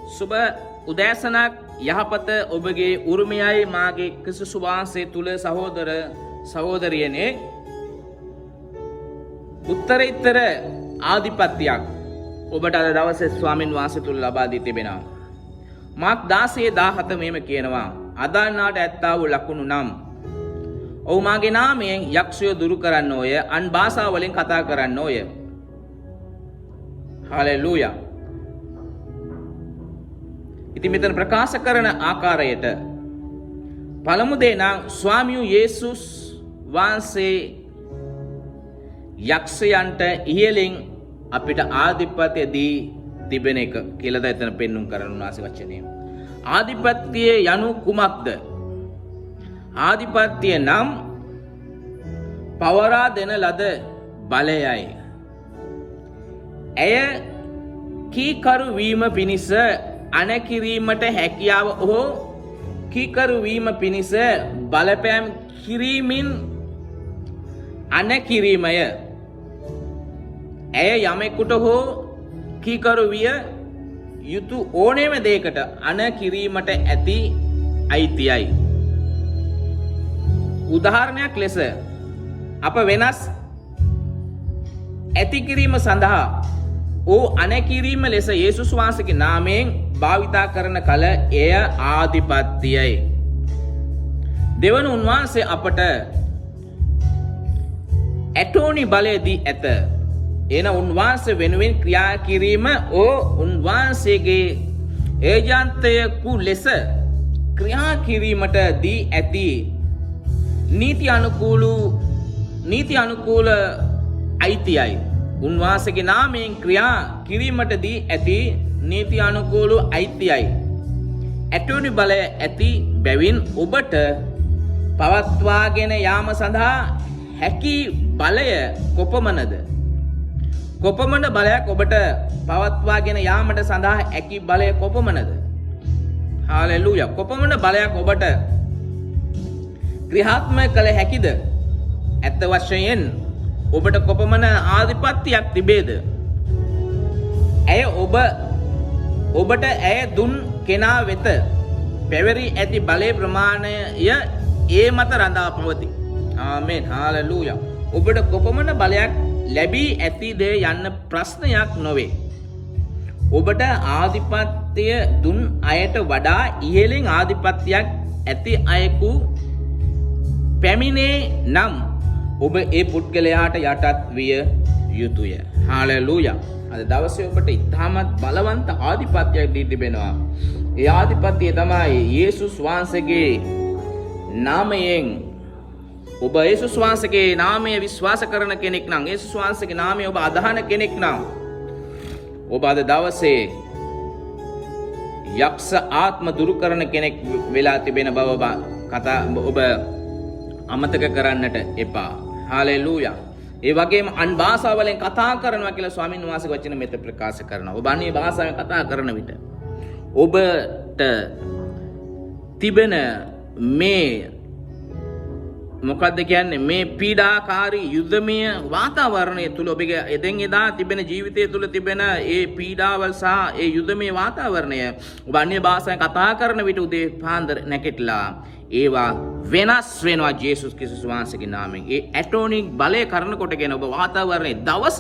සුබ උදෑසනක්. යහපත ඔබගේ උරුමයයි මාගේ ක්‍රිස්තුස් වහන්සේ තුල සහෝදර සහෝදරියනේ. උත්තරීතර ආධිපත්‍යයක් ඔබට අද දවසේ ස්වාමින් වහන්සේ තුල ලබා දී තිබෙනවා. මාක් 16:17 මෙහෙම කියනවා: "අදහන්නාට ඇත්තා වූ ලකුණු නම් ඔව් මාගේ නාමයෙන් යක්ෂයෝ දුරු කරන්නෝය, අන් භාෂා වලින් කතා කරන්නෝය." හලෙලූයා. ඉතින් මෙතන ප්‍රකාශ කරන ආකාරයට පළමු දේ නම් ස්වාමියු යේසුස් වහන්සේ යක්ෂයන්ට ඉහළින් අපිට ආධිපත්‍ය දී තිබෙන එක කියලා එතන පෙන්නුම් කරන උන්වහන්සේ වචනය. ආධිපත්‍ය යනු කුමක්ද? ආධිපත්‍ය නම් පවරා දෙන ලද බලයයි. ඇය කීකරු වීම පිණිස අණකිරීමට හැකියාව හෝ කීකරු වීම පිණිස බලපෑම් කිරීමෙන් අණකිරීමය. ඇය යමෙකුට හෝ කීකරු විය යුතු ඕනෑම දෙයකට අණ කිරීමට ඇති අයිතියයි. උදාහරණයක් ලෙස අප වෙනස් ඇති කිරීම සඳහා ඕ අණ කිරීම ලෙස යේසුස් වහන්සේගේ නාමයෙන් භාවිතා කරන කල එය ආධිපත්‍යයයි. දෙවන, උන්වහන්සේ අපට ඇටෝනි බලය දී ඇත. එන උන්වහන්සේ වෙනුවෙන් ක්‍රියා කිරීම ඕ උන්වහන්සේගේ ඒජන්තයෙකු ලෙස ක්‍රියා කිරීමට දී ඇති නීති අනුකූල අයිතියයි. උන්වහන්සේගේ නාමයෙන් ක්‍රියා කිරීමට දී ඇති නීති අනුකූල අයිතියයි. ඇටෝනි බලය ඇති බැවින් ඔබට පවත්වාගෙන යාම සඳහා හැකි බලය කොපමණද? කොපමණ බලයක් ඔබට පවත්වාගෙන යාමට සඳහා හැකි බලය කොපමණද? හාලෙලූයා. කොපමණ බලයක් ඔබට ක්‍රියාත්මක කළ හැකිද? ඇත්ත වශයෙන් ඔබට කොපමණ ආධිපත්‍යයක් තිබේද? ඇය ඔබට ඇය දුන් කෙනා වෙත පැවරී ඇති බලයේ ප්‍රමාණය ඒ මත රඳා පවතී. ආමේන්. හාලෙලූයා. ඔබට කොපමණ බලයක් ලැබී ඇතිද යන්න ප්‍රශ්නයක් නොවේ. ඔබට ආධිපත්‍ය දුන් අයට වඩා ඉහළින් ආධිපත්‍යයක් ඇති අයෙකු පැමිණේ නම් ඔබ ඒ පුද්ගලයාට යටත් විය යුතුය. හාලෙලූයා. අද දවසේ ඔබට ඉතාමත් බලවන්ත ආධිපත්‍යයක් දී තිබෙනවා. ඒ ආධිපත්‍යය තමයි යේසුස් වහන්සේගේ නාමයෙන්. ඔබ යේසුස් වහන්සේගේ නාමය විශ්වාස කරන කෙනෙක් නම්, යේසුස් වහන්සේගේ නාමය ඔබ අදහන කෙනෙක් නම්, ඔබ අද දවසේ යක්ෂ ආත්ම දුරු කරන කෙනෙක් වෙලා තිබෙන බව ඔබ කතා ඔබ අමතක කරන්නට එපා. හාලෙලූයා. ඒ වගේම අන් භාෂාවලින් කතා කරනවා කියලා ස්වාමීන් වහන්සේගේ වචන මෙතන ප්‍රකාශ කරනවා. ඔබ අන්‍ය භාෂාවෙන් කතා කරන විට ඔබට තිබෙන මේ මොකද්ද කියන්නේ, මේ පීඩාකාරී යුදමය වාතාවරණය තුල, ඔබගේ එදෙන් එදා තිබෙන ජීවිතය තුල තිබෙන ඒ පීඩාවල් සහ ඒ යුදමය වාතාවරණය, ඔබ අන්‍ය භාෂාවෙන් කතා කරන විට උදේ පාන්දර නැගිටලා ඒවා වෙනස් වෙනවා ජේසුස් ක්‍රිස්තුස් වහන්සේගේ නාමයෙන්. ඒ ඇටෝනික් බලය කරන කොටගෙන ඔබ වාතාවරණයේ දවස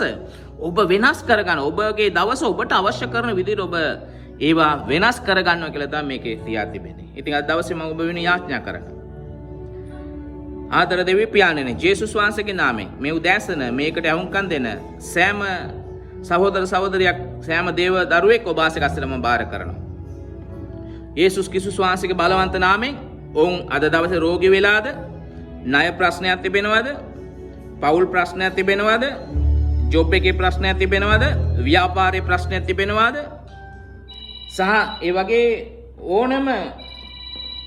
ඔබ වෙනස් කරගන්න, ඔබගේ දවස ඔබට අවශ්‍ය කරන විදිහට ඔබ ඒවා වෙනස් කරගන්නවා කියලා තමයි මේකේ තියා තිබෙන්නේ. ඉතින් අද දවසේ මම ඔබ වෙනුවෙන් යාඥා කරනවා. ආදර දෙවි පියාණනි, ජේසුස් වහන්සේගේ නාමයෙන් මේ උදෑසන මේකට ඇහුම්කන් දෙන සෑම සහෝදර සහෝදරියක්, සෑම දේව දරුවෙක් ඔබ වහන්සේගේ අතට මම බාර කරනවා. යේසුස් ක්‍රිස්තුස් වහන්සේගේ බලවන්ත නාමයෙන් ඔවුන් අද දවසේ රෝගී වෙලාද, ණය ප්‍රශ්නයක් තිබෙනවද, පවුල් ප්‍රශ්නයක් තිබෙනවද, ජොබ් එකේ ප්‍රශ්නයක් තිබෙනවද, ව්‍යාපාරයේ ප්‍රශ්නයක් තිබෙනවද, සහ ඒ වගේ ඕනම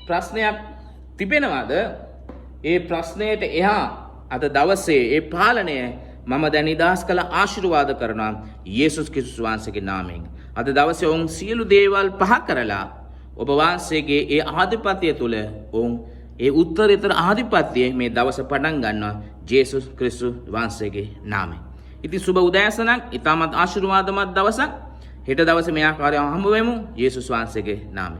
ප්‍රශ්නයක් තිබෙනවද, ඒ ප්‍රශ්නයට එහා අද දවසේ ඒ පාලනය මම දැන් නිදහස් කළ ආශිර්වාද කරනවා යේසුස් ක්‍රිස්තුස් වහන්සේගේ නාමයෙන්. අද දවසේ ඔවුන් සියලු දේවල් පහ කරලා ඔබ වහන්සේගේ ඒ ආධිපත්‍ය තුල ඔවුන් ඒ උත්තරීතර ආධිපත්‍යය මේ දවස පටන් ගන්නවා ජේසුස් ක්‍රිස්තුස් වහන්සේගේ නාමයෙන්. ඉතින් සුබ උදෑසනක්, ඉතාමත් ආශිර්වාදමත් දවසක්. හෙට දවසේ මේ ආකාරයෙන් හම්බ වෙමු යේසුස් වහන්සේගේ නාමයෙන්.